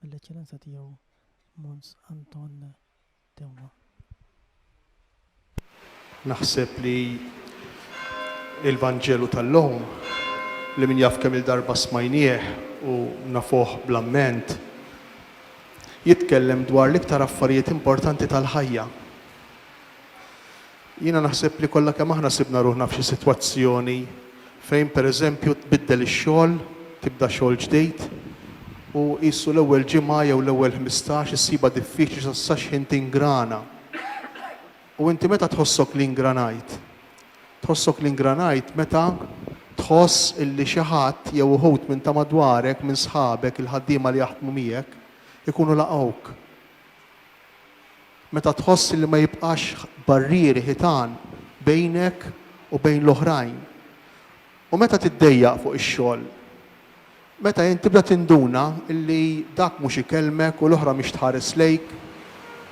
mill-Eċċellenza Tiegħu Mons Anton Teuma. Naħseb li l-Vanġelu tal-lum, li min jaf kemm-il darba smajnieh u nafuh bl-amment, jitkellem dwar l-iktar affarijiet importanti tal-ħajja. Jiena naħseb li kollha kemm aħna sibna ruħna f'xi sitwazzjoni fejn pereżempju tbiddel ix-xogħol, tibda xogħol ġdid u qisu l-ewwel ġimgħa jew l-ewwel 15 issibha diffiċli sa x'ħin tingrana. U inti meta tħossok li ingranajt? Tħossok li ingranajt meta tħoss illi xi ħadd jew uħud minn ta' madwarek, minn sħabek, il-ħaddiema li jaħdmu miegħek, ikunu laqgħuk. Meta tħoss li ma jibqax barrieri, ħitan, bejnek u bejn l-oħrajn. U meta tiddejjaq fuq ix-xogħol. Meta int tibda tinduna li dak mhux ikellmek u l-oħra mhix tħares lejk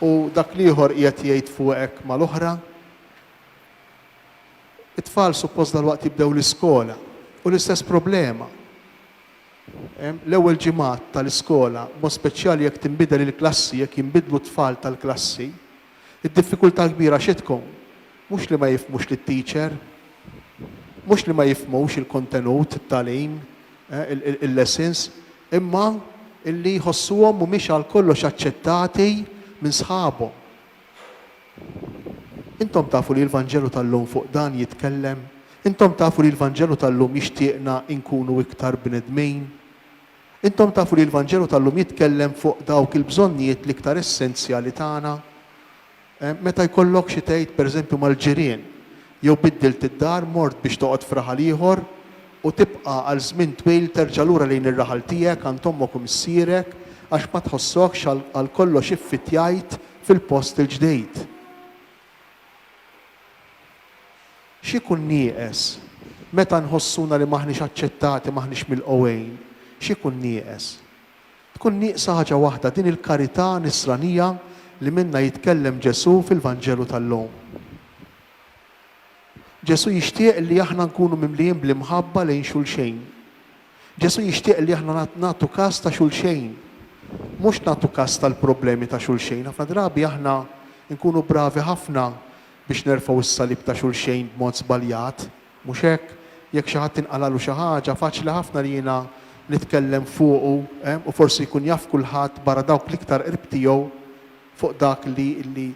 u dak l-ieħor qiegħed jgħid fuqek mal-oħra. It-tfal suppost dalwaqt jibdew l-iskola u l-istess problema. L-ewwel ġimgħat tal-iskola, b'mod speċjali jekk tinbidel il-klassi, jekk jinbidlu t-tfal tal-klassi, id-diffikultà l-kbira xi tkun? Mhux li ma jifhmux lit-teacher, mhux li ma jifhmux il-kontenut, it-tagħlim, il-lessons, imma illi jħossuhom mhumiex għal kollox aċċettati minn sħabhom. Intom tafu li l-Vanġelu tal-lum fuq dan jitkellem? Intom tafu li l-Vanġelu tal-lum jixtieqna nkunu iktar bnedmin? Intom tafu li l-Vanġelu tal-lum jitkellem fuq dawk il-bżonnijiet l-iktar essenzjali tagħna? Meta jkollok xi tgħid pereżempju mal-ġirien, jew biddilt id-dar, mort biex toqgħod f'raħal ieħor, u tibqa' għal żmien twil terġa' lura lejn ir-raħal tiegħek għand ommok u missierek għax ma tħossokx għal kollox iffittjajt fil-post il-ġdid. X'ikun nieqes meta nħossuna li m'aħniex aċċettati, m'aħniex milqugħin? X'ikun nieqes? Tkun nieqsa ħaġa waħda, din il-karità nisranija li minnha jitkellem Ġesù fil-Vanġelu tal-lum. Ġesù jixtieq li aħna nkunu mimlijin bl-imħabba lejn xulxejn. Ġesù jixtieq li aħna nagħtu kas ta' xulxejn. Mhux nagħtu kas tal-problemi ta' xulxejn. Ħafna drabi aħna nkunu bravi ħafna biex nerfgħu s-salib ta' xulxejn b'mod żbaljat. Mhux hekk? Jekk xi ħadd inqalagħlu xi ħaġa, faċli ħafna li jiena nitkellem fuqu u forsi jkun jaf kulħadd barra dawk l-iktar qrib tiegħu fuq dak li li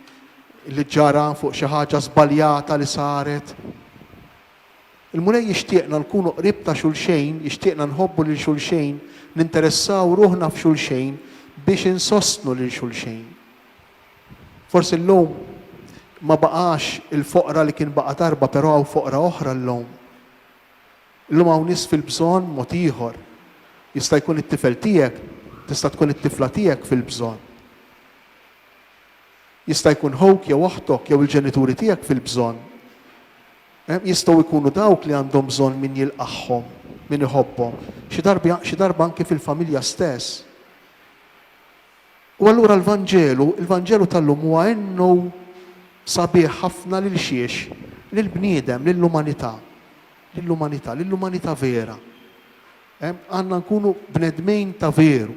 li ġara, fuq xi ħaġa żbaljata li saret. Il-Mulej jixtieqna nkunu qrib ta' xulxejn, jixtieqna nħobbu lil xulxejn, ninteressaw ruħna f'xulxejn biex insostnu lil xulxejn. Forsi llum ma baqax il-foqra li kien baqa' darba, però hawn foqra oħra llum. Illum hawn nies fil-bżonn mod ieħor. Jista' jkun it-tifel tiegħek, tista' tkun it-tifla tiegħek fil-bżonn. Jista' jkun ħuk jew oħtok jew il-ġenituri tiegħek fil-bżonn. Jistgħu jkunu dawk li għandhom bżonn min jilqagħhom, min iħobbhom. Xi darbi, xi darba anki fil-familja stess. U allura l-Vanġelu, il-Vanġelu tal-lum huwa innu sabiħ ħafna lil xiex? Lill-bniedem, lill-umanità. Lill-umanità, lill-umanità vera. Għandna nkunu bnedmin ta' veru.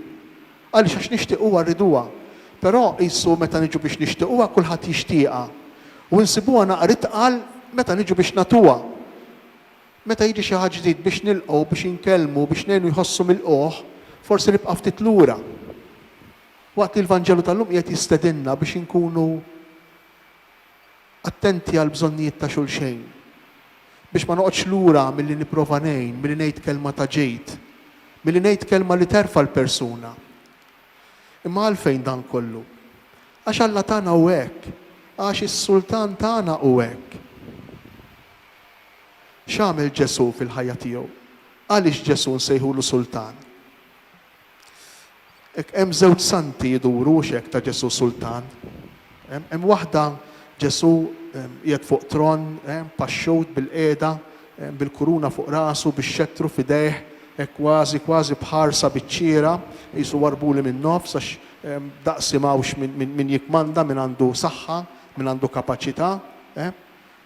Għaliex għax nixtiequha rriduha. Però qisu meta niġu biex nixtiequha kulħadd jixtieqha. U nsibuha naqra itqal meta niġu biex nagħtuha. Meta jiġi xi ħadd ġdid biex nilqgħu, biex inkellmu, biex ngħinu jħossu milqugħ, forsi nibqa' ftit lura. Waqt li l-Vanġelu tal-lum qiegħed jistedinna biex inkunu attenti għall-bżonnijiet ta' xulxejn, biex ma noqgħodx lura milli nipprova ngħin, milli ngħid kelma ta' ġid, milli ngħid kelma li terfa' l-persuna. Imma għalfejn dan kollu? Għax Alla tagħna hu hekk, għax is-Sultan tagħna hu hekk. X'għamel Ġesù fil-ħajja tiegħu? Għaliex Ġesù nsejħulu Sultan? Hekk hemm żewġ santi jduru hux hekk ta' Ġesù Sultan. Hemm waħda Ġesù qiegħed fuq tron, paxxut bil-qiegħda, bil-kuruna fuq rasu, bix-xettru f'idejh, hekk kważi kważi b'ħarsa biċ-ċiera, qisu warbuli min-nofs għax daqsi m'hawnx min jikkmanda, min għandu saħħa, min għandu kapaċità.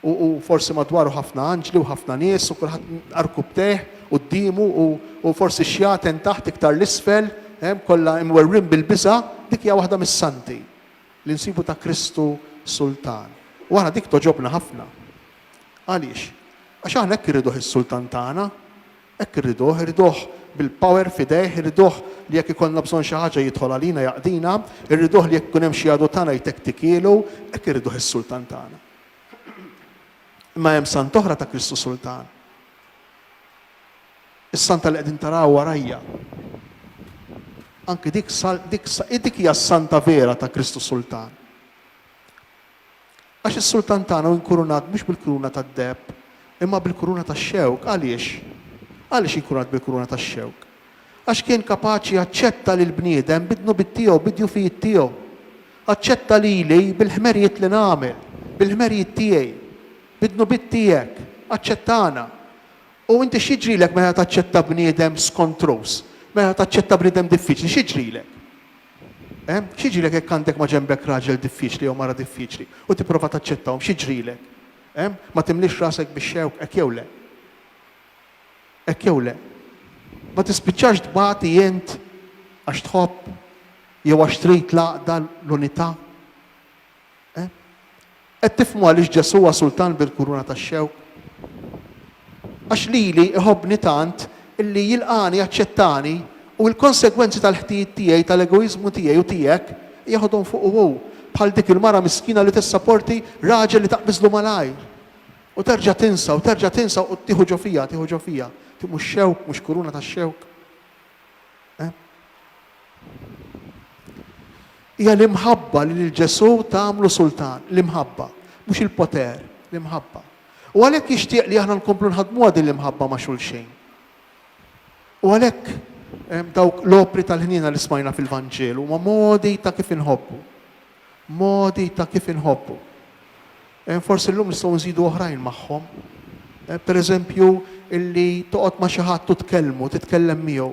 U, u forsi madwaru ħafna anġli u ħafna nies u kulħadd għarkupptejh quddiemu u, u forsi xjaten taħt iktar 'l isfel. kollha imwerwrin bil-biża', dik hija waħda mis-santi li nsibu ta' Kristu Sultan. U aħna dik togħġobna ħafna. Għaliex? Għax aħna hekk irriduh is-sultan tagħna. Hekk irriduh, irriduh bil-power f'idejh, irriduh li jekk ikollna bżonn xi ħaġa jidħol għalina jaqdina, irriduh li jekk ikun hemm xi għadu tagħna jtektikielu, hekk irriduh is-sultan tagħna. Imma hemm sant oħra ta' Kristu Sultan. Is-santa li qegħdin taraw warajja. Anki dik dik dik hija s-santa vera ta' Kristu Sultan. Għax is-sultan tagħna hu inkurunat mhux bil-kuruna tad-deheb, imma bil-kuruna tax-xewk. Għaliex? Għaliex inkurunat bil-kuruna tax-xewk? Għax kien kapaċi jaċċetta lill-bniedem bid-dnubiet tiegħu, bid-djufijiet tiegħu. Aċċetta lili bil-ħmerijiet li nagħmel, bil-ħmerijiet tiegħi, bid-dnubiet tiegħek. Aċċettana. U inti x'jiġrilek meta taċċetta bniedem skontruż? Meta taċċetta bniedem diffiċli, x'jiġrilek? Eh? X'jiġrilek jekk għandek ma' ġenbek raġel diffiċli jew mara diffiċli u tipprova taċċettahom, x'jiġrilek? Eh? Ma timlix rasek bix-xewk, hekk jew le? Hekk jew le? Ma tispiċċax tbati int għax tħobb jew għax trid l-għaqda, l-unità? Eh? Qed tifhmu għaliex Ġesù huwa sultan bil-kuruna tax-xewk? Għax lili iħobbni tant illi jilqagħni, jaċċettani, u l-konsegwenzi tal-ħtijiet tiegħi, tal-egoiżmu tiegħi u tiegħek, jeħodhom fuqu hu, bħal dik il-mara miskina li tissaporti raġel li taqbiżlu malajr. U terġa' tinsa, u terġa' tinsa u tieħu ġo fiha, tieħu ġo fiha. Mhux xewk, mhux kuruna tax-xewk. Eh? Hija l-imħabba li lil Ġesù tagħmlu sultan, l-imħabba, mhux il-poter, l-imħabba. U għalhekk jixtieq li aħna nkomplu nħaddmuha din l-imħabba ma' xulxin. U għalhekk dawk l-opri tal-ħniena li smajna fil-Vanġelu huma modi ta' kif inħobbu. Modi ta' kif inħobbu. Forsi llum nistgħu nżidu oħrajn magħhom. Per eżempju, illi toqgħod ma' xi ħadd u tkellmu, titkellem miegħu.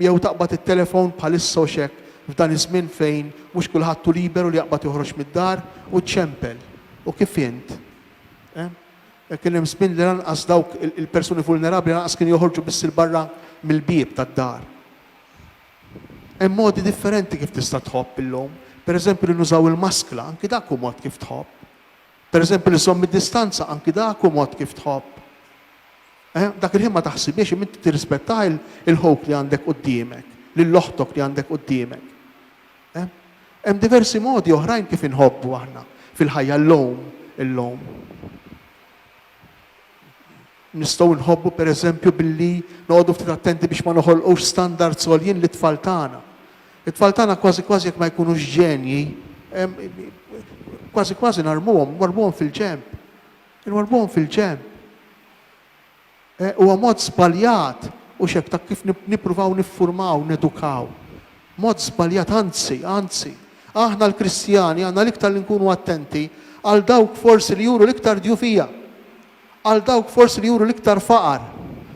Jew taqbad it-telefon bħalissa u x'hekk f'dan iż-żmien fejn mhux kulħadd hu liberu li jaqbad joħroġ mid-dar u ċċempel. U kif int? Kien hemm żmien li lanqas dawk il-persuni vulnerabbli lanqas kienu joħorġu biss 'il barra mill-bieb tad-dar. Hemm modi differenti kif tista' tħobb illum. Per eżempju li nużaw il-maskla, anki dak hu mod kif tħobb. Per eżempju li żżomm id-distanza, anki dak hu mod kif tħobb. Eh, dak il-ħin ma taħsibiex imma inti tirrispetta il-ħuk li għandek quddiemek, lil oħtok li għandek quddiemek. Eh? Hemm diversi modi oħrajn kif inħobbu aħna fil-ħajja llum illum. Nistgħu nħobbu pereżempju billi noqogħdu ftit attenti biex ma noħolqux standards għoljin lit-tfal tagħna. It-tfal tagħna kważi kważi jekk ma jkunux ġenji, kważi kważi narmuhom, narmuhom fil-ġenb. Inwarrbuhom fil-ġenb. Huwa mod żbaljat, hux hekk, ta' kif nippruvaw niffurmaw, nedukaw. Mod żbaljat, anzi, anzi, aħna l-Kristjani għandna l-iktar li nkunu attenti għal dawk forsi li juru l-iktar djufija, għal dawk forsi li juru l-iktar faqar,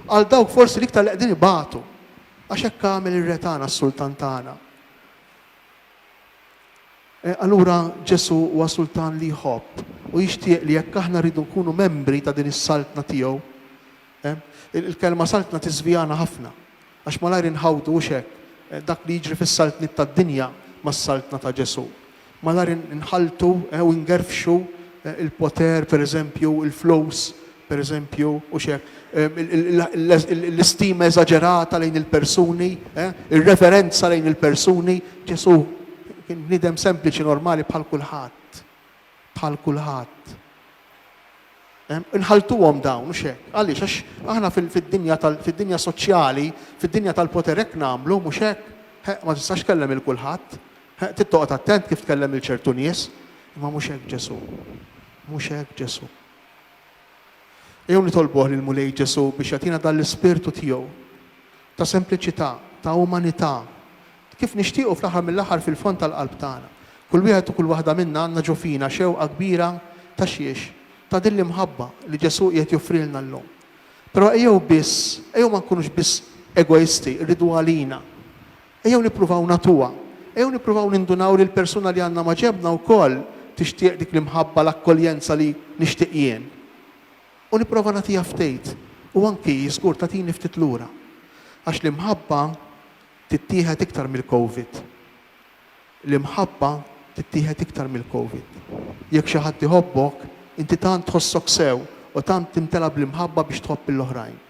għal dawk forsi l-iktar li qegħdin ibatu. Għax hekk għamel ir-Re tagħna, s-Sultan tagħna. Allura Ġesù huwa sultan li jħobb u jixtieq li jekk aħna rridu nkunu membri ta' din is-saltna tiegħu, il-kelma saltna tiżvijana ħafna għax malajr inħawdu hux hekk dak li jiġri fis-saltniet tad-dinja mas-saltna ta' Ġesù. Malajr inħalltu u ngerfxu il-poter, pereżempju, il-flus, pereżempju, hux hekk, l-istima eżaġerata lejn il-persuni, ir-reverenza lejn il-persuni. Ġesù kien bniedem sempliċi, normali bħal kulħadd. Bħal kulħadd. Inħalltuhom dawn, hux hekk? Għaliex? Għax aħna fid-dinja fid-dinja soċjali, fid-dinja tal-poter hekk nagħmlu, mhux hekk? Ma tistax tkellem il kulħadd. Trid toqgħod attent kif tkellem lil ċertu nies. Imma mhux hekk Ġesù. Mhux hekk Ġesù. Ejjew nitolbuh lill-Mulej Ġesù biex jagħtina dan l-ispirtu tiegħu ta' sempliċità, ta' umanità, kif nixtiequ fl-aħħar mill-aħħar fil-fond tal-qalb tagħna. Kull wieħed u kull waħda minna għandna ġo fina xewqa kbira ta' xiex? Ta' din l-imħabba li Ġesù qiegħed joffrilna llum. Però ejjew biss, ejjew ma nkunux biss egoisti, irridu għalina. Ejjew nippruvaw nagħtuha. Ejjew nippruvaw nindunaw li l-persuna li għandna maġenbna wkoll tixtieq dik l-imħabba, l-akkoljenza li nixtieq jien. U nipprova nagħtiha ftit u anki hi żgur tagħtini ftit lura. Għax l-imħabba Tittieħed iktar mill-Covid. L-imħabba tittieħed iktar mill-Covid. Jekk xi ħadd iħobbok, inti tant tħossok sew u tant timtela bl-imħabba biex tħobb lill-oħrajn.